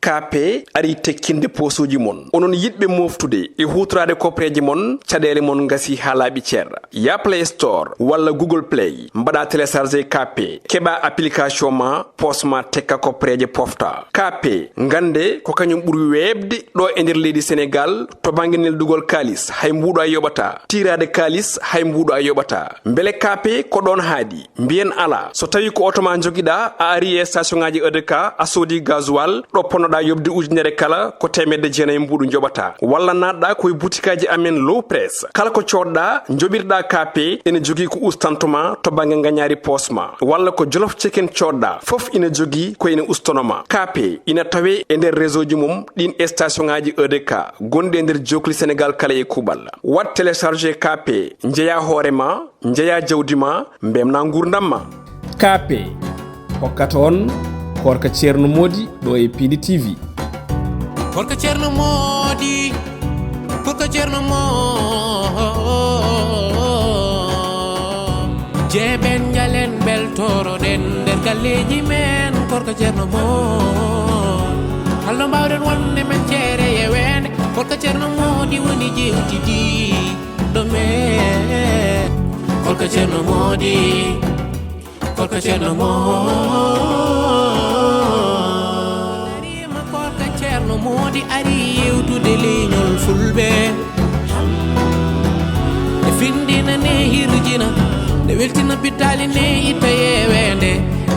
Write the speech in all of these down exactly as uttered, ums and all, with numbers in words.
Kaape arii tekkinde poosuuji mon. Onon yiɗɓe mooftude e huutoraade kopreeje mon, caɗeele mon ngasii haa laaɓi cer. Yah Play Store walla Google Play, mbaɗaa télécharger Kaape, keɓaa application ma, poos ma tekka kopreeje pofta. Kaape, ngannde ko kañum ɓuri weeɓde ɗo e nder leydi Senegaal to bannge neldugol kaalis, hay mbuuɗo a yoɓataa. Tiiraade kaalis, hay mbuuɗo a yoɓataa. Mbele Kaape ko ɗoon haaɗi? Mbiyen alaa. So tawii ko oto ma njogiɗaa, a arii e station ŋaaji E D K, a soodii gasoil, ɗo ponnoɗaa yoɓde ujunere kala, ko teemedde jeenayi mbuuɗu njoɓataa. Walla naatɗaa ko e butikaaji amen Low Press. Kala ko coodɗaa, njoɓirɗaa Kaape, ene jogii ko ustanto ma to bannge ngañaari poos ma. Walla ko Jolof Chicken coodɗaa, fof ina jogii ko ina ustono ma. Kaape ina tawee e nder réseau ji mum ɗiin e station ŋaaji E D K gonɗi e nder jookli Senegaal kala e kuuɓal. Waɗ télécharger Kaape, njeyaa hoore ma, njeyaa jawdi ma, mbemnaa nguurndam ma. Kaape hokkata on Koorka Ceerno Moodi ɗo e Piindi T V. Koorka Ceerno Moodi, Koorka Ceerno Moodi. Jeeɓen njalen mbeltoroɗen nder galleeji men, Koorka Ceerno Moodi. Halno mbaawɗen wonde men ceere e weende, Koorka Ceerno Moodi woni jewtidi. Ɗo men, Koorka Ceerno Moodi, Koorka Ceerno Moodi. Arima Koorka Ceerno Moodi ari yewtude leñol Fulɓe. E findina ne hirjina, ne weltina pittaali ne itta yeweende.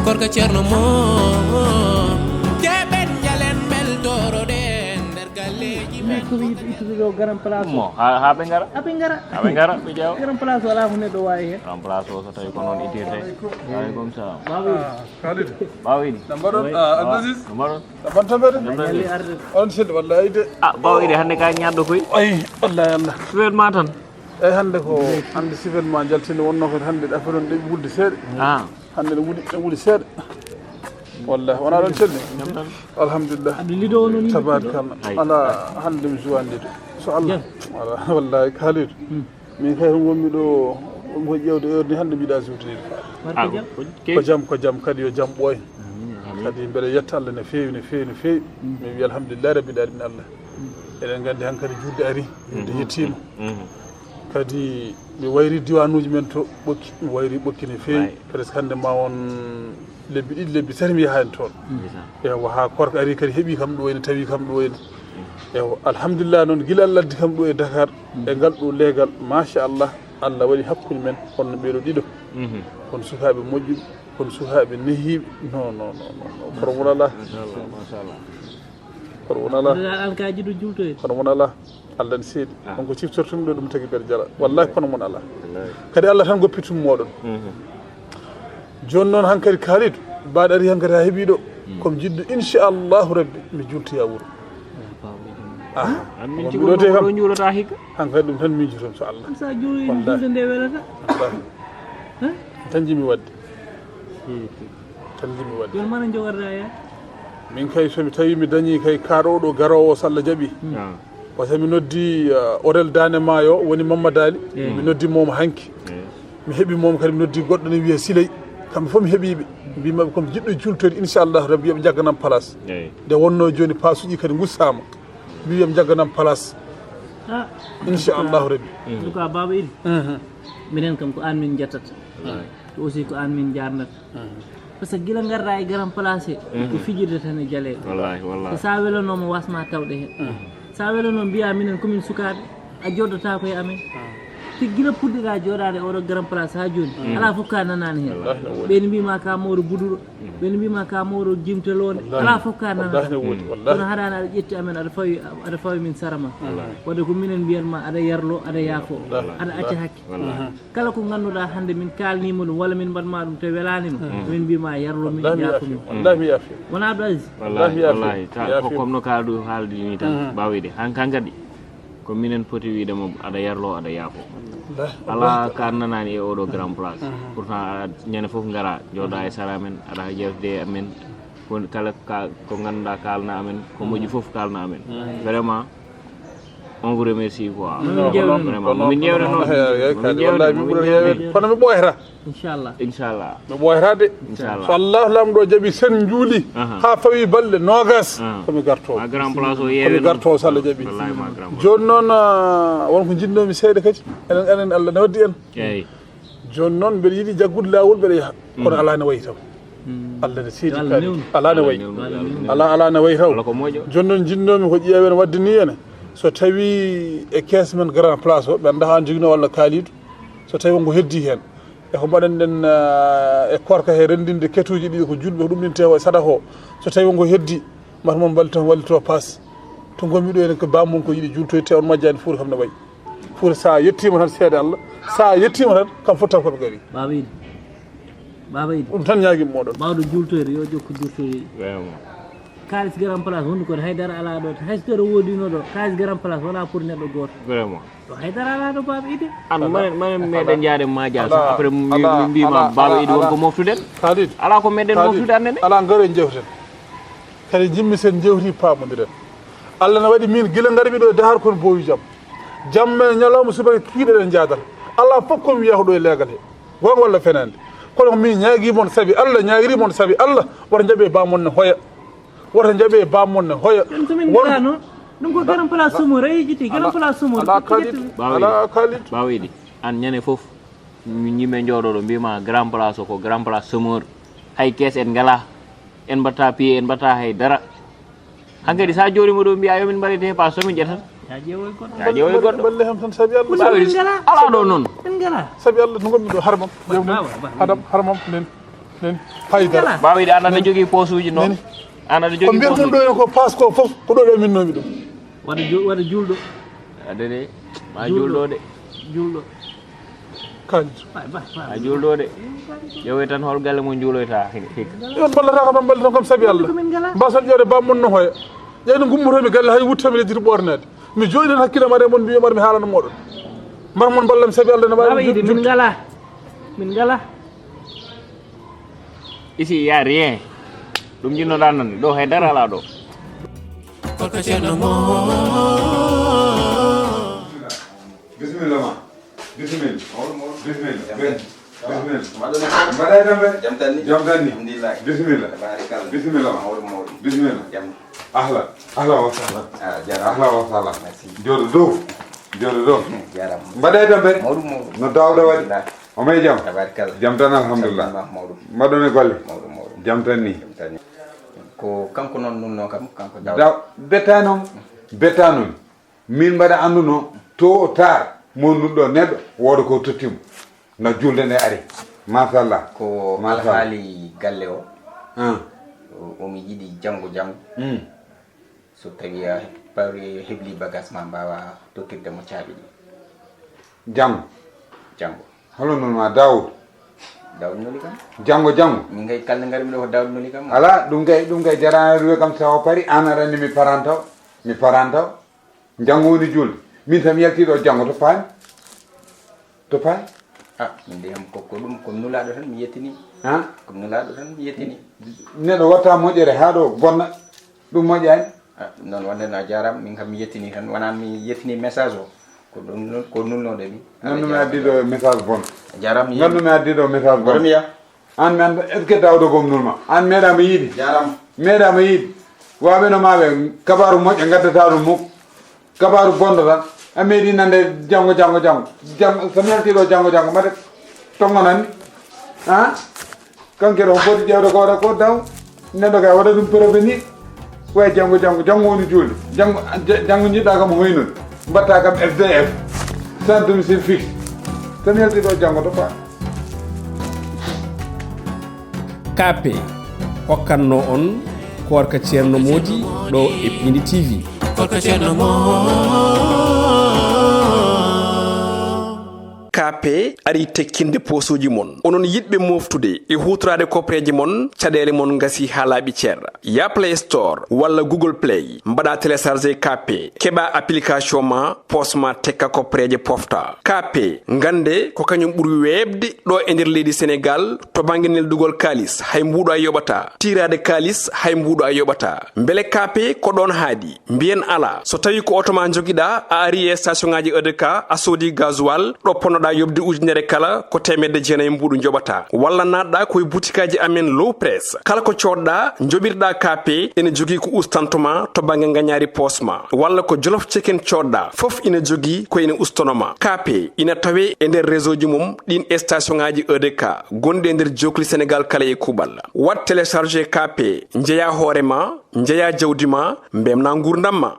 Koorka Ceerno Moodi, jeeɓen njalen mbeltoroɗen nder galleeji men. Ko wi ittude ɗo garan place o. Mo, ha, ha ɓe ngara? Ha ɓe ngara. Ha ɓe ngara, ɓe ƴeewa. Garan place o alaa ko neɗɗo waawi heen. Garan place o so tawi ko noon ittirte. Waaleykum salam. Baba Idi. Ah, Khalid. Baba Idi. No mbaɗon? Ah, Abdou Aziz. No mbaɗon? No mbaɗon tampere? Jam tan. Arde. On sel wallahi de. Ah, Baba Idi hannde ka ñaɗɗo koy? Ay, wallahi Allah. Suwed ma tan. Eyi, hannde ko, hannde sifel ma jaltinde, wonno ko hannde affaire on ɗeɓi wulde seeɗa. Ah. Hannde ne wuli, ne wuli seeɗa. Wallahi, wonaa ɗon celli. Jam tan. Alhamdulillah. Aɗa lido on ni. Tabarkalla. Ay. Ala, hannde mi suwani lido. So Allah. Jam. Wala, wallahi, Khalid. Hmm. Min kay ko ngonmi ɗo, ɗum ko ƴeewde heure ni hannde mbiɗa suwtini. Barka. Ah, jam. Ko, ko jam, ko jam, kadi yo jam ɓooy. Amin, amin. Kadi mbeɗa yetta Allah no feewi, no feewi, no feewi. Hmm. Mi wiya alhamdulillahi rabbil alamin Allah. Hmm. Eɗen nganndi hankadi juulde ari, juulde yettiima. Mhm. Kadi mi wayri diwaanuuji men to Ɓokki, mi wayri Ɓokki no feewi. Waay. Presque hannde ma won lebbi ɗiɗi, lebbi tati mi yahaani toon. Ndeysaan. Ewa, haa koorka ari kadi heɓi kam ɗo wayno, tawi kam ɗo wayno. Mhm. Ewa, alhamdulillah noon, gila Allah addi kam ɗo e Dakar, e ngal ɗo leegal, machallah, Allah waɗi hakkunde men, kono ɓeeɗo ɗiɗo. Mhm. Kono sukaaɓe moƴƴuɓe, kono sukaaɓe nehiiɓe. Non, non, non, non, non. Kono wonaa la. Machallah, machallah. Kono won alaa. Alaa alkaaji ɗo juultoyde. Kono won alaa. Allah ne seedi. Ah. On ko ciftortumi ɗo ɗum tagi mbeɗa jala. Wallahi kono won alaa. Wallahi. Kadi Allah tan goppitumi mooɗon. Mhm. Jooni noon hankadi Khalid, mbaɗa ari hankadi haa heɓi ɗo. Mm. Komi jiɗɗo inchallahu rabbi mi juultoya wuro. Ah. An min on tigi mbiɗo te kam. Ɗo juulata hikka. Hankadi ɗum tan miijotomi so Allah. Sa juuloyi wallahi. Juulde nde welata. Wallahi. Hah? Tan jimi wadde. Tan jimi wadde. Jooni mana jogarɗa ya? Min kay so mi tawi mi dañi kay kaaɗo oɗo garoowo so Allah jaɓi. Ah. Wata mi noddi, uh, Orel Daane Maayo woni Mamma Daali. Eh. Mi noddi moom hanki. Eh. Mi heɓi moom kadi mi noddi goɗɗo ne wiya Siley. Kamɓe fof mi heɓiɓe. Mbimaɓe komi jiɗɗo juultode inchallah rabbi yoɓe jagganam place. Eh. Nde wonno jooni pasuji kadi gussama. Mbiɓe yoɓe jagganam place. Ah. Inchallah rabbi. En tout cas, Baba Idi, mhm, minen kam ko an min jettata. Wallahi. To aussi ko an min jarnata. Mhm. Par ce que gila ngarɗa e garan place he, mhm, ko fijirde tan e jaleeɗe. Wallahi, wallahi. Ko sa welanooma wasma tawde heen. Mhm. Sa welanooma mbiya minen komin sukaaɓe, a jooɗotaako e amen. Mhm. Te gila puɗɗiɗa jooɗaade oɗo garan place haa jooni, mhm, alaa fof ka nanaani heen. Wallahi, wallahi. Ɓe ne mbima ka mawɗo buduɗo, mhm, ɓe ne mbima ka mawɗo jimtoloonde, wallahi, alaa fof ka nanaani. Wallahi, ne woodi, wallahi. Kono haɗaani aɗa ƴetti amen, aɗa fawi, aɗa fawi min sarama. Wallahi. Wadde ko minen mbiyanma aɗa yarlo, aɗa yaafo, wallahi, aɗa acca hakke. Wallahi. Mhm. Kala ko ngannduɗaa hannde min kaalniima ɗum walla min mbaɗma ɗum te welaani ma, mm, min mbima yarlo min, wallahi mi yaafo yaafii, min. Wallahi mi yaafii. Wona Abdou Aziz? Wallahi, mi yaafii. Wallahi, ta-, mi yaafii. Ko comme no kaaldu haaldi ni tan, mm, mbawide. Han kan kadi, ko minen poti wiide mo aɗa yarlo, aɗa yaafo. Wallahi, alaa wallahi. Ka nanaani e oɗo grand place. Mm. Pourtant, aɗa ñande fof ngara, jooɗa e sara men, aɗa yewtide e amen. Ko kala ka, ko ngannduɗaa kaalna amen, ko moƴƴi fof kaalna amen. Mm. Vraiment, On vous remercie quoi. Min jewni. Vraiment, min jewni noon. Wallahi mi ɓuri yeeweede kono mi ɓooyata. Inchallah. Inchallah. Mi ɓooyata de. Inchallah. So Allah lamɗo jaɓi sen juuli Aha. Ha fawi balɗe nogas Ah. komi garto. Ma grand place o Komi yeewe. Garto so Allah jaɓi. Wallahi ma grand place. Joni noon ah, wonko jinnoomi seeɗa kadi enen enen Allah ne waddi en. Eyyi. Joni noon mbeɗa yiɗi jaggude laawol mbeɗa yaha kono alaa ne wayi taw. Allah ne seedi Allah kadi newna. alaa ne wayi. Allah newna. Alaa alaa ne wayi taw. Wala ko moƴƴo. Joni noon jinnoomi ko ƴeewen wadde ni ene so tawi e kees men grand place o ɓe annda an joginoo walla kaalidu so tawi wonko heddi heen e ko mbaɗanɗen ah, e korka he renndinde ketuuji ɗi ko julɓe ko ɗum ɗin tewa e sadaka o so tawi wonko heddi mbata mon mballito wallito paas to ngonmi ɗo enen ko bamum ko yiɗi jultoyte on majjani fuuta kam ne wayi fuuta sa yettima tan seede Allah sa yettima tan kam fotta koɓe gari Baba Idi. Baba Idi. Ɗum tan ñaagimi moɗon. Ɓawɗo jultoyde yo jokku jultoyde. Vraiment. Kaalis grand place wonde kono haydara alaa ɗo. Hay so tawi woodino ɗo kaalis grand place wala pour neɗɗo gooto. Vraiment. Ɗo haydara alaa ɗo Baba Idi. An manen manen meɗen jaade maja Ala- après min ala- min mbima ala- baba ala- idi won ala- ko moftuɗen. Khalid Ala ko meɗen Khalid, moftude annene. Ala ngaro en jewten kadi jimmi sen jewti pamondiren. Allah ne waɗi min gila ngarmi ɗo e dahar kono bowi jam jamma e ñalawma subaka kiiɗeɗen jaadata. Ala fof komi wiya ko ɗo e leegal he gonga walla fenande kono min ñaagui mon saabi Allah ñaagiri mon saabi Allah wata jaaɓe bamon ne hoya wata jaaɓe bamon ne hoya. Ɗum ko min ngala noon. Ɗum ko garam place somor a yejiti garam place somor. Ala Khalid. Ala Khalid. Baba idi an ñande fof min yimɓe jooɗoɗo mbima grand place o ko grand place somor. Hay kees en ngala. En mbatta piye en mbatta hay dara. Hankadi sa jooɗima ɗo mbiya yomin mbaɗete he passe somin ƴetata. Ya ƴeewoy goɗɗo. Ya ƴeewoy goɗɗo. Balle ham tan saabi Allah. Min ngala. Ala ɗo noon. Min ngala. Saabi Allah to gonmi ɗo harmam. Bawa, bawa. Haɗam harmam nen nen haydara. Baba idi an aɗa jogui posuji noon. An aɗa Ko jogui mbiyat mon posuji. Ɗo en ko passe ko fof ko ɗo ɗo minnomi ɗum. Waɗa ju- waɗa julɗo. Adede ma julɗo de. Julɗo. Khalid. Bay bay bay. A julɗo de. Ƴeewe tan hol galle mo juuloyta hikka. On ballata kam ballata kam saabi Allah. Ko min ngala. Mbason ƴeewde bammun no hoya ƴeyno gummotomi galle hay wuttami lejdi to ɓornade mi jooɗi tan hakkille mare mon mbiyo mbar mi haalana moɗon mbar mon ballam saabi Allah no Baba wawi Idi min ngala. Min ngala. Ici y a rien. Ɗum jinnoɗa nan ɗo hay dara ala ɗo. Koko Ceerno mo. Bisimilla ma. Bisimilla. Bisimilla. Bisimilla. Mbaɗa e tambe. Jam tan ni. Jam tan ni. Alhamdulillah. Bisimilla. Tabarikalla. Bisimilla ma. Mawɗum mawɗum. Bisimilla. Jam. Ahla. Ahla wa sahla. Ah, jarama. Ahla wa sahla. Merci. Jooɗo dow. Jooɗo dow. Jarama. Mbaɗa e tambe. Mawɗum mawɗum. No dawɗo waɗi. Alhamdulillah. O may jam. Tabarikalla. Jam tan alhamdulillah. Salminma mawɗum. Mbaɗon e golle. Mawɗum mawɗum. Jam tan ni. Jam tan ni. Ko kanko noon nunno kam kanko daw. Daw betta noon. Betta noon. Min mbaɗa annduno tôt ou tard mo nunɗo neɗɗo wooda ko tottimu. Na julde nde ari. Machallah. Ko machallah. Alhaali galle o. Ah. O- omi yiɗi janngo janngo. Hmm. So tawi a pari hebli bagage ma mbawa tottirde mo caabi ɗi. Janngo. Janngo. Holo noon ma Daoud. Daoud noli kam. Janngo janngo. Min kay kalde ngarmi ɗo ko Daoud noli kam. Ala ɗum kay ɗum kay jarani ɗum kam tawa pari an aɗa anndi mi parantaw. Mi parantaw. Janngo woni julde. Min tan mi yalti ɗo janngo to paami. To paami. Ah, min de kam ko ko ɗum ko nulaɗo tan mi yettini. Ha? Ko nulaɗo tan mi yettini. Neɗɗo watta moƴƴere ha ɗo bonna. Ɗum moƴƴani. Ah, ɗum noon wonde no a jarama min kam mi yettini tan wona mi yettini message o. Ko ɗum noon ko nulnoɗe mi. Nannumi addiɗo message bon. A jarama. Nannumi addiɗo message bon. Miya. An mi anda est ce que dawdo gom nulma an meeɗama yiide. Jarama. Meeɗama yiide. Waɓe no maɓe kabaru moƴƴo gaddata ɗum muk. Kabaru bonɗo tan a meeɗi nande janngo janngo janngo janngo so mi yalti ɗo janngo janngo mbaɗa tongonanmi. Ha? Kanko kadi on foti ƴeewde ko waɗa ko daw. Neɗɗo kay waɗa ɗum prévenir. Way janngo janngo janngo woni julde. Janngo janngo jiɗɗa kam hoynude. Mbatta kam F D F. Sans domicile fixe. So mi yalti ɗo janngo to pa. K P hokkatno on Koorka Ceerno Moodi ɗo e Piindi T V. Koorka Ceerno Moodi. Kaape ari tekkinde poosuuji mon. Onon yiɗɓe mooftude e huutoraade kopreeje mon, caɗeele mon ngasi haa laaɓi cer. Ya Play Store walla Google Play, mbaɗa télécharger Kaape, keɓa application ma, poos ma tekka kopreeje pofta. Kaape, ngannde ko kañum ɓuri weeɓde ɗo e nder leydi Senegaal to bannge neldugol kaalis, hay mbuuɗo a yoɓata. Tiiraade kaalis, hay mbuuɗo a yoɓata. Mbele Kaape ko ɗoon haaɗi? Mbiyen alaa. So tawii ko oto ma njogiɗaa, a ari e station ŋaaji E D K, a soodi gasoil, ɗo ponnoɗaa yoɓde ujunere kala, ko teemedde jeenayi mbuuɗu njoɓataa. Walla naatɗaa ko e butikaaji amen Low Press. Kala ko coodɗaa, njoɓirɗaa Kaape, ene jogii ko ustanto ma to bannge ngañaari poos ma. Walla ko Jolof Chicken coodɗaa, fof ina jogii ko ene ustono ma. Kaape ina tawee e nder réseau ji mum ɗiin e station ŋaaji E D K gonɗi e nder jookli Senegaal kala e kuuɓal. Waɗ télécharger Kaape, njeyaa hoore ma, njeyaa jawdi ma, mbemnaa nguurndam ma.